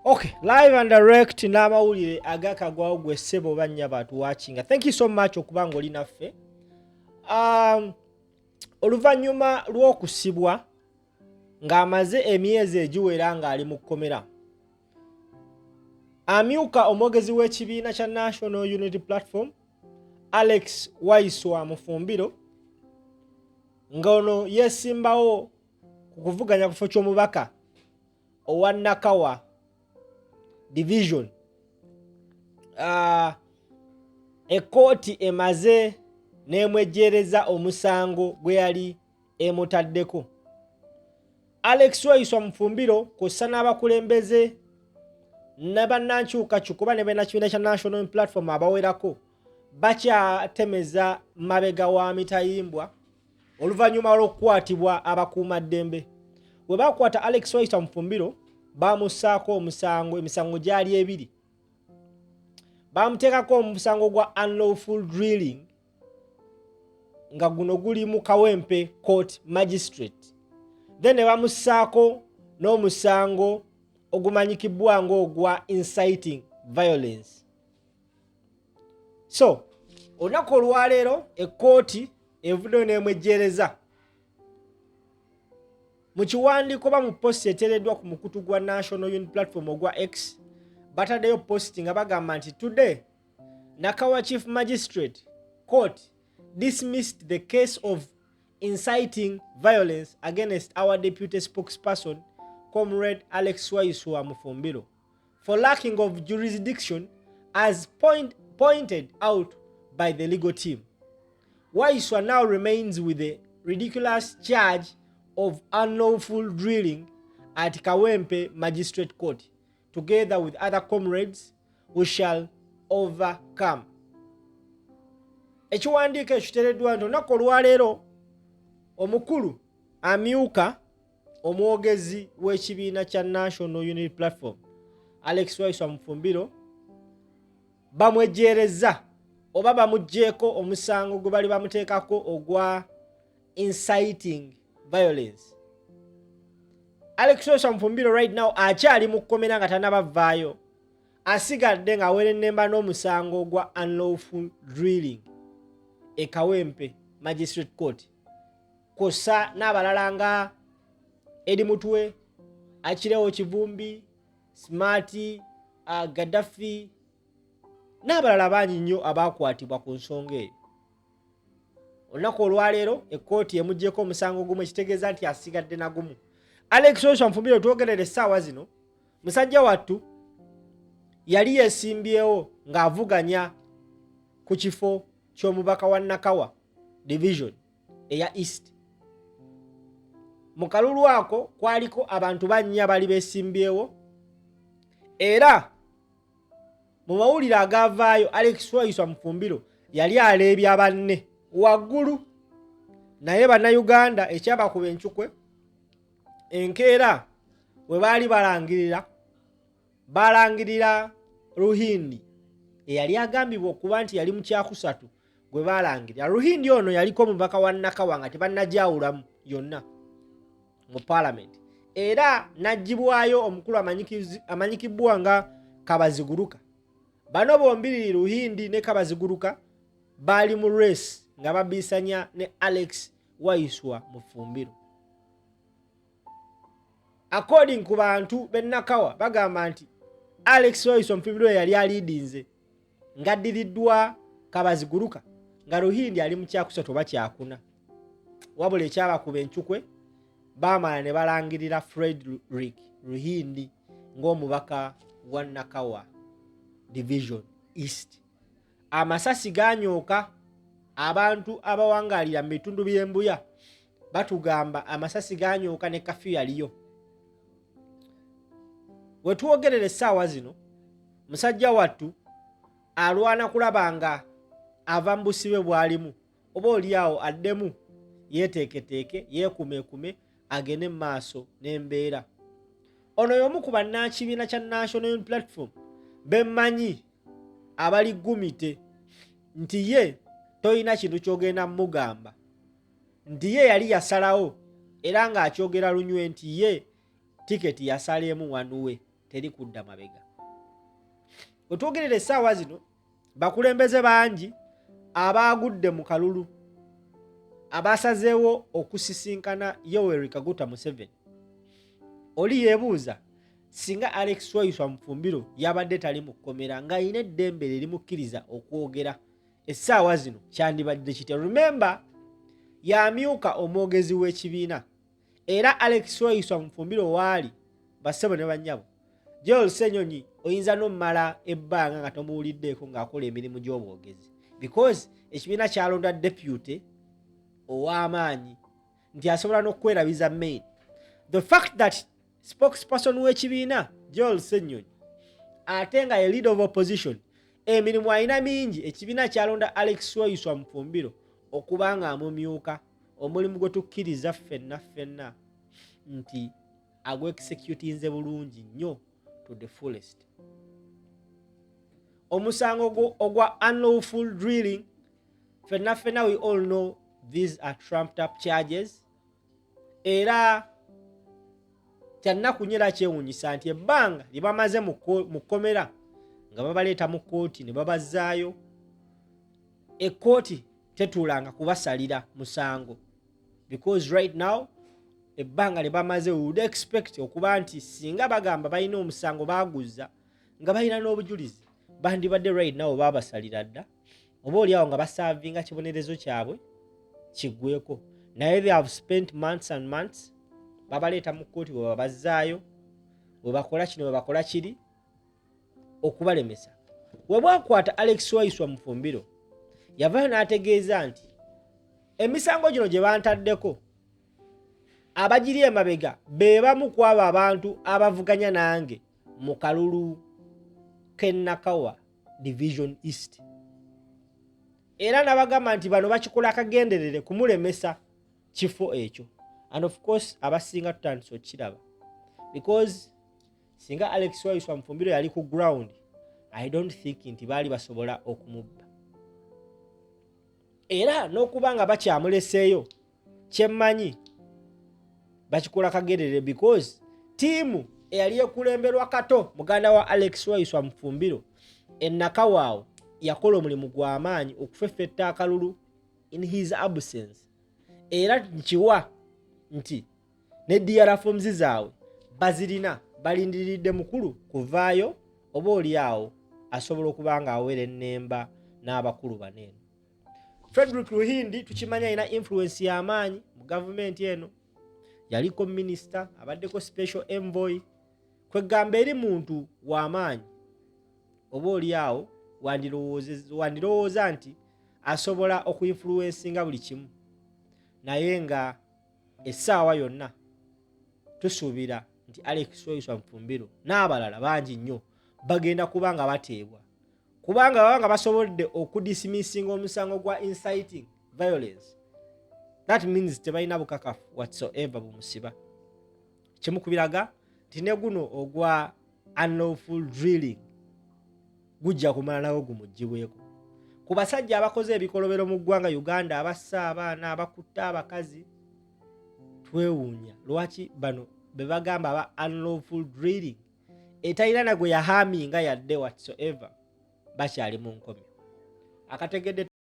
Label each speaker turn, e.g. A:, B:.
A: Okay, live and direct n'amawulire agakagwawo gwe ssebo bannya batuwakinga. Thank you so much okuba nga oli naffe. Oluvannyuma lw'okusibwa ng'amaze emyezi egiwera ng'ali mu kkomera, amyuka omwogezi w'ekibiina kya National Unity Platform, Alex Waiswa Mufumbiro, ng'ono yeesimbawo ku kuvuganya kufo ky'omubaka owa Nakawa Division, ekkooti emaze n'emwejjeereza omusango gwe yali emutaddeko. Alex Waiswa Mufumbiro kw'ossa n'abakulembeze ne bannankyukakyuka oba ne bannakibiina kya National Platform abawerako bakyatemeza mabega wa mitayimbwa oluvannyuma lw'okukwatibwa abakuumaddembe. Bwe bakwata Alex Waiswa Mufumbiro, bamussaako omusango, emisango gyali ebiri. Bamuteekako omusango gwa unlawful drilling, nga guno guli mu Kawempe Court Magistrate, then ne bamussaako n'omusango ogumanyikibwa ng'ogwa inciting violence. So olunaku olwaleero ekkooti evuddeyo n'emwejjeereza. Mu kiwandiiko oba mu post eteereddwa ku mukutu gwa National Unity Platform ogwa X, bataddeyo post nga bagamba nti, "Today Nakawa Chief Magistrate Court dismissed the case of inciting violence against our deputy spokesperson, Comrade Alex Waiswa Mufumbiro, for lacking of jurisdiction as pointed out by the legal team. Waiswa now remains with the ridiculous charge of unlawful drilling at Kawempe Magistrate Court. Together with other comrades, we shall overcome." Ekiwandiiko ekyo kiteereddwa nti olunaku olwaleero omukulu amyuka omwogezi w'ekibiina kya National Unity Platform, Alex Waiswa Mufumbiro, bamwejjeereza oba bamuggyeeko omusango gwe bali bamuteekako ogwa inciting violence. Alex Waiswa Mufumbiro right now akyali mu kkomera nga tannabavaayo, asigadde ng'awerennemba n'omusango gwa unlawful drilling e Kawempe Magistrate Court, kw'ossa n'abalala nga Eddie Mutwe, Achileo Kivumbi, Smart Gaddafi n'abalala bangi nnyo abakwatibwa ku nsonga eyo. Olunaku olwaleero ekkooti emuggyeko omusango gumu, ekitegeeza nti asigadde na gumu. Alex Waiswa Mufumbiro twogerera essaawa zino, musajja wattu yali yeesimbyewo ng'avuganya ku kifo ky'omubaka wa Nakawa Division eya East. Mu kalulu ako kwaliko abantu bannya bali beesimbyewo, era mu mawulire agavaayo Alex Waiswa Mufumbiro yali aleebya banne waggulu, naye Bannayuganda ekyabakuba encukwe, enkeera bwe baali balangirira, balangirira Ruhindi eyali agambibwa okuba nti yali mu kyakusatu gwe balangirira. Ruhindi ono yaliko omubaka wa Nakawa nga tebannajawulamu yonna mu Paalamenti, era n'aggyibwayo omukulu amanyikibwa nga Kabaziguruka. Bano bombiriri, Ruhindi ne Kabaziguruka, baali mu race nga babiisanya ne Alex Waiswa Mufumbiro. According ku bantu b'e Nakawa, bagamba nti Alex Waiswa Mufumbiro yali aliidinze ng'addiriddwa Kabaziguruka, nga Ruhindi ali mu kyakusatu oba kyakuna. Wabula ekyabakuba encukwe, baamala ne balangirira Frederick Ruhindi ng'omubaka wa Nakawa Division East. Amasasi ganyooka. Abantu abawangaalira mu bitundu by'Embuya batugamba amasasi ganyooka ne curfew yaliyo. We twogerera essaawa zino, musajja wattu alwana kulaba nga ava mu busibe bw'alimu, oba oli awo addemu yeeteeketeeke, yeekumeekume, agende mu maaso n'embeera. Ono y'omu ku bannakibiina kya National Unity Platform bemmanyi abali gumite nti ye tolina kintu ky'ogenda mugamba nti ye yali yasalawo, era ng'akyogera lunywe nti ye tiketi yasala emu wanuwe. Teri kudda mabega. Wetwogerera essaawa zino, bakulembeze bangi abaagudde mu kalulu abasazeewo okusisinkana Yoweri Kaguta Museveni. Oli yeebuuza, singa Alex Waiswa Mufumbiro yabadde tali mu kkomera, ng'alina eddembe lye limukkiriza okwogera essaawa zino, kyandibadde kitya? Remember, yamyuka omwogezi w'ekibiina. Era Alex Waiswa Mufumbiro waali, bassebo ne bannyabo, Joel Senyonyi oyinza n'omumala ebbanga nga tomuwuliddeeko ng'akola emirimu gy'obwogezi, because ekibiina kyalonda deputy ow'amaanyi nti asobola n'okwerabiza main. The fact that spokesperson w'ekibiina Joel Senyonyi, ate nga ye leader of opposition, emirimu alina mingi, ekibiina kyalonda Alex Waiswa Mufumbiro okuba nga amumyuka, omulimu gwe tukkiriza ffenna ffenna nti agwexecutinze bulungi nnyo to the fullest. Omusango ogwa unlawful drilling, ffenna ffenna we all know these are trumped up charges. Era kyannaku nnyo era kyewuunyisa nti ebbanga lye bamaze mu kkomera nga babaleeta mu kkooti ne babazzaayo, ekkooti tetuulanga kubasalira musango, because right now ebbanga lye bamaze, we would expect okuba nti singa bagamba balina omusango baaguzza nga balina n'obujulizi, bandibadde right now baabasalira dda, oba oliawo nga baservinga kibonerezo kyabwe kiggweko. Naye they have spent months and months, babaleeta mu kkooti, bwe babazzaayo, bwe bakola kino, bwe bakola kiri, okubalemesa. We bwakwata Alex Waiswa Mufumbiro, yavaayo n'ategeeza nti emisango gino gye bantaddeko, abagiri emabega be bamu ku abo abantu abavuganya nange mu kalulu k'e Nakawa Division East. Era n'abagamba nti bano bakikola akagenderere kumulemesa kifo ekyo. And of course abasinga tutandise okukiraba, because singa Alex Waiswa Mufumbiro yali ku ground, I don't think nti baali basobola okumubba. Era n'okuba nga bakyamuleseeyo, kyemmanyi bakikola kagerere, because ttiimu eyali ekulemberwa Kato, muganda wa Alex Waiswa Mufumbiro, enakawaawo yakola omulimu gw'amaanyi okufeffetta akalulu in his absence. Era nkiwa nti ne DR forms zaabwe bazirina, balindiriridde mukulu kuvaayo, oba oli awo asobola okuba nga awera ennemba n'abakulu baneeno. Frederick Ruhindi tukimanya alina influence y'amaanyi mu gavumenti eno, yaliko minisita, abaddeko special envoy, kwegamba eri muntu w'amaanyi, oba oli awo wandirowooza nti asobola okuinfluencinga buli kimu. Naye nga essaawa yonna tusuubira nti Alex Waiswa Mufumbiro n'abalala bangi nnyo bagenda kuba nga bateebwa, kubanga baba nga basobodde okudismissinga omusango gwa inciting violence, that means tebalina bukakafu whatsoever bumusiba. Kimu kubiraga nti ne guno ogwa unlawful drilling gujja kumala nawo gumugibweko. Ku basajja abakoze ebikolobero mu ggwanga Uganda, abassa abaana, abakutte abakazi, twewuunya lwaki bano be bagamba aba unlawful drilling, etalina nagwe yaharminga yadde whatsoever, bakyali mu nkomyo. Akategedde.